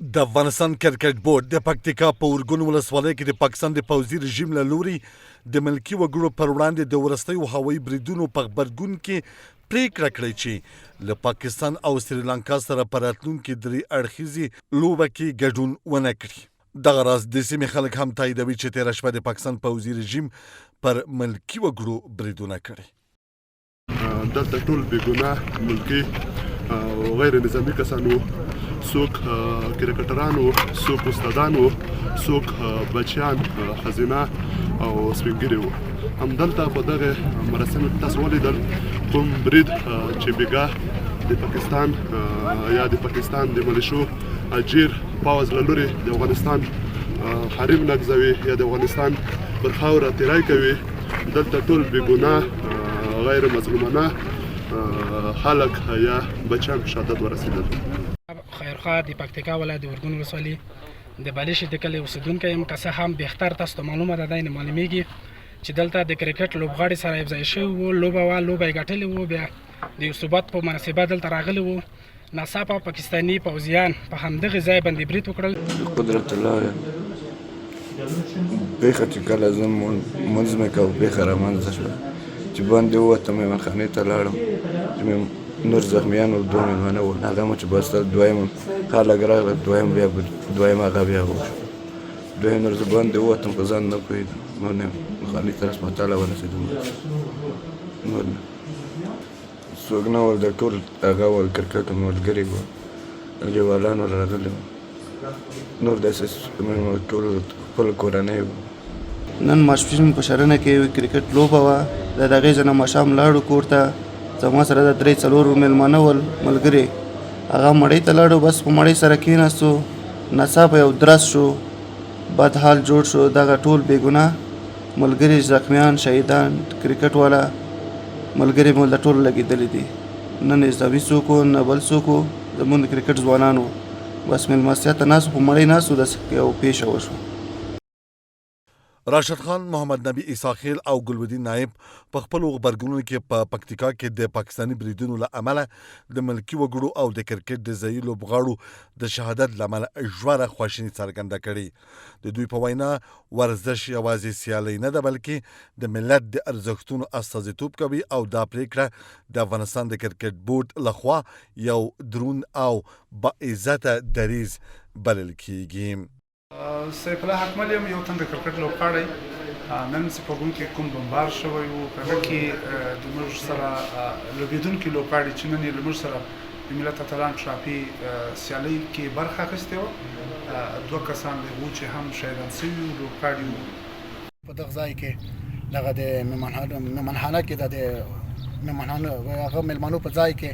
د افغانستان کرکټ بورډ د پکتیکا په ارګون ولسوالۍ کې د پاکستان د پوځي رژیم له لوري د ملکي وګړو پر وړاندې د وروستیو هوایي بریدونو په غبرګون کې پریکړه کړې چې له پاکستان او سریلانکا سره په راتلونکې درې اړخیزې لوبه کې ګډون ونه کړي. دغه راز د سیمې خلک هم تاییدوي چې تېره شپه د پاکستان پوځي رژیم پر ملکي وګړو بریدونه کړي. دلته ټول بې ګناه ملکي او غیر نظامي کسان وو، څوک کرکټران وو، څوک استادان وو، څوک بچیان، ښځینه او سپین ږیري وو. همدلته په دغه مراسمو کې تاسو ولیدل کوم برید چې بیګاه د پاکستان یا د پاکستان د ملیشو اجیر پوځ له لوري د افغانستان حریم نقضوي یا د افغانستان پر خاوره تیری کوي، دلته ټول بې ګناه غیر مظلومانه خلک یا بچیان په شهادت ورسېدل. خیرخواه د پکتیکا ولایت د ارګون ولسوالي د بالیشي د کلي اوسېدونکی یم. که څه هم بهتر تاسو ته معلومه ده، دا نه معلومیږي چې دلته د کرکټ لوبغاړي سره یوځای شوي وو، لوبه وه، لوبه یې ګټلې وو، بیا د یو ثبات په مناسبت دلته راغلي وو. ناڅاپه پاکستاني پوځیان په همدغه ځای باندې برید وکړل. قدرت الله یم. پېښه چې کله زه لمونځ مې کاوه، پېښه رامنځته شوه چې باندې ووتم، میمنخانې ته لاړم چې مې نور زخمیان او دوه مېلمانه وو، هغه مو چې بستر دویم خلک راغله، دویم بیا دویم هغه بیا وشو، دویم نور زه باندې ووتم په ځان نه پوهېدم، نور نه خانې تر هسپتاله ورسېدم، نور نه څوک نه ول، دا ټول هغه ول، کرکټ ملګري وو، انډیوالان ول راغلي وو، نور داسې ټول خپل کورنۍ وو. نن ماسپښین په شرنه کې کرکټ لوبه وه، د دغې ځای نه ماښام لاړو کور ته، زما سره د درې څلور مېلمانه ول ملګري، هغه مړۍ ته لاړو، بس په مړۍ سره کېناستو، ناڅاپه یو درز شو، بد حال جوړ شو، دغه ټول بې ګناه ملګري زخمیان شهیدان کرکټ والا ملګري مو ټول لګېدلي دي، نه نظامي څوک و نه بل څوک و، زموږ د کرکټ ځوانان وو، بس مېلمستیا ته ناست وو، په مړۍ ناست وو، داسې یو پېښه وشوه. راشد خان، محمد نبي عیسی خېل او ګلبدین نایب په خپلو غبرګونونو کې په پکتیکا کې د پاکستاني بریدونو له امله د ملکي وګړو او د کرکټ د ځایي لوبغاړو د شهادت له امله ژوره خواشیني څرګنده کړې. د دوی په وینا، ورزش یوازې سیالۍ نه ده، بلکې د ملت د ارزښتونو استازیتوب کوي او دا پرېکړه د افغانستان د کرکټ بورډ له خوا یو دروند او باعزته دریځ بلل کېږي. سیف الله حقمل یم، یو تن د کرکټ لوبغاړی. نن چې په ګون کې کوم بمبار شوی وو، په هغه کې د موږ سره لوبېدونکي لوبغاړي چې نن یې له موږ سره د ملت اتلان ټرافي سیالۍ کې برخه اخیستې وه، دوه کسان له هغو چې هم شهیدان شوي وو، لوبغاړي وو. په دغه ځای کې دغه د میمنخانه کې د میمنخانه هغه میلمنو په ځای کې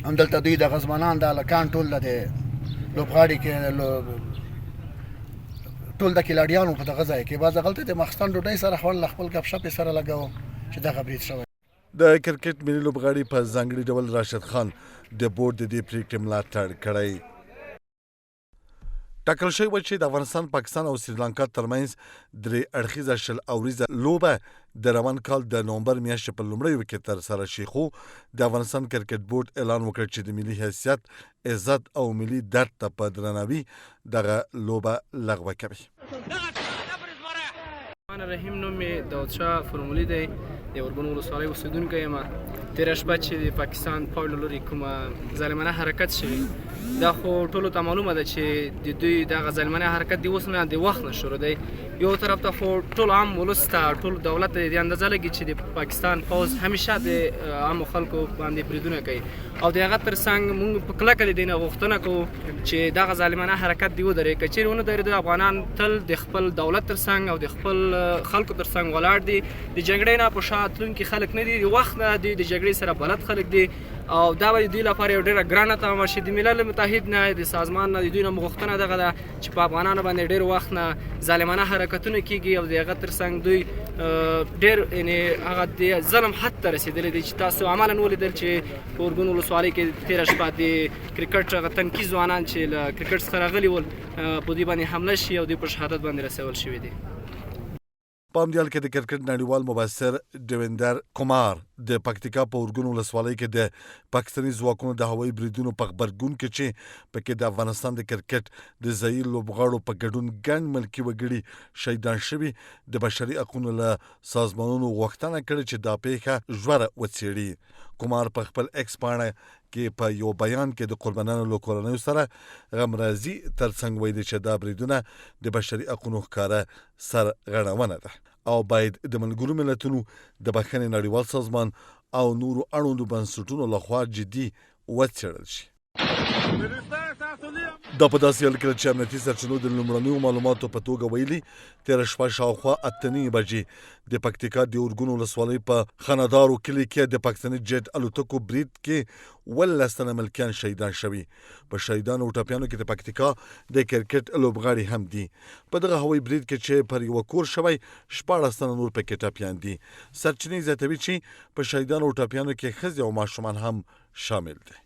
همدلته دوی دغه ځوانان د هلکان ټول د لوبغاړي کې ټول د کلاډیانو په دغه ځای کې بعض غلطه د مخستان ډوډۍ سره خوړل، خپل ګپ شپ سره لګاو چې دغه برید شوی. د کرکټ ملي لوبغاړي په ځانګړي ډول راشد خان د بورډ د دې پریکړې ملاتړ کړی. ټاکل شوې وه چې د افغانستان، پاکستان او سریلانکا ترمنځ درې اړخیزه 20 اوریزه لوبه د روان کال د نومبر میاشتې په لومړیو کې ترسره شي، خو د افغانستان کرکټ بورډ اعلان وکړ چې د ملي حیثیت، عزت او ملي درد ته په درناوي دغه لوبه لغوه کوي. الرحمن الرحیم. نوم مې داود شاه فرمولي دی، د اورګون ولسوالۍ اوسېدونکی یم. تېره شپه چې د پاکستان پوځ له لوري کومه ظالمانه حرکت شوی، دا خو ټولو ته معلومه ده چې د دوی دغه ظالمانه حرکت د اوس نه، د وخت نه شروع دی. یو طرف ته خو ټول عام ولس ته، ټول دولت ته د اندازه لګي چې د پاکستان پوځ همیشه د عامو خلکو باندې بریدونه کوي، او د هغه ترڅنګ موږ په کلکه د دې نه غوښتنه کوو چې دغه ظالمانه حرکت دی ودرې. که چیرې ونه درېده، افغانان تل د خپل دولت ترڅنګ او د خپل خلکو ترڅنګ ولاړ دي. د جګړې نه په شا تلونکي خلک نه دي، د وخت نه دوی د جګړې سره بلد خلک دي، او دا به د دوی لپاره یو ډېره ګرانه تمامه شي. د ملل متحد نه، د سازمان نه، د دوی نه غوښتنه دغه ده چې په افغانانو باندې ډېر وخت نه ظالمانه حرکتونه کیږي، او د هغه ترڅنګ دوی ډېر یعنی هغه د ظلم حد ته رسېدلی دی چې تاسو عملا ولیدل چې په ارګون ولسوالۍ کې تېره شپه د کرکټ هغه تنکي ځوانان چې له کرکټ څخه راغلي ول، په دوی باندې حمله شي او دوی په شهادت باندې رسول شوي دي. په همدې حال کې د کرکټ نړیوال مبصر ډیویندر کمار د پکتیکا په ارګون ولسوالۍ کې د پاکستاني ځواکونو د هوایي بریدونو په غبرګون کې چې پکې د افغانستان د کرکټ د ځایي لوبغاړو په ګډون ګڼ ملکي وګړي شهیدان شوي، د بشري حقونو له سازمانونو غوښتنه کړې چې دا پېښه ژوره وڅېړي. کمار په خپل ایکس پاڼه کې په یو بیان کې د قربانیانو له کورنیو سره غمرازي ترڅنګ ویلي چې دا بریدونه د بشري حقونو ښکاره سرغړونه ده او باید د ملګرو ملتونو، د بښنې نړیوال سازمان او نورو اړوندو بنسټونو له خوا جدي وڅېړل شي. دا په داسې حال کې ده چې امنیتي سرچینو د لومړنیو معلوماتو په توګه ویلي، تېره شپه شاوخوا 8:30 بجې د پکتیکا د ارګون ولسوالۍ په خانهدارو کلي کې د پاکستاني جېټ الوتکو برید کې 17 تنه ملکیان شهیدان شوي. په شهیدانو او ټپیانو کې د پکتیکا د کرکټ لوبغاړي هم دي. په دغه هوایي برید کې چې پر یوه کور شوی، 16 تنه نور پکې ټپیان دي. سرچینې زیاتوي چې په شهیدانو او ټپیانو کې ښځې او ماشومان هم شامل دي.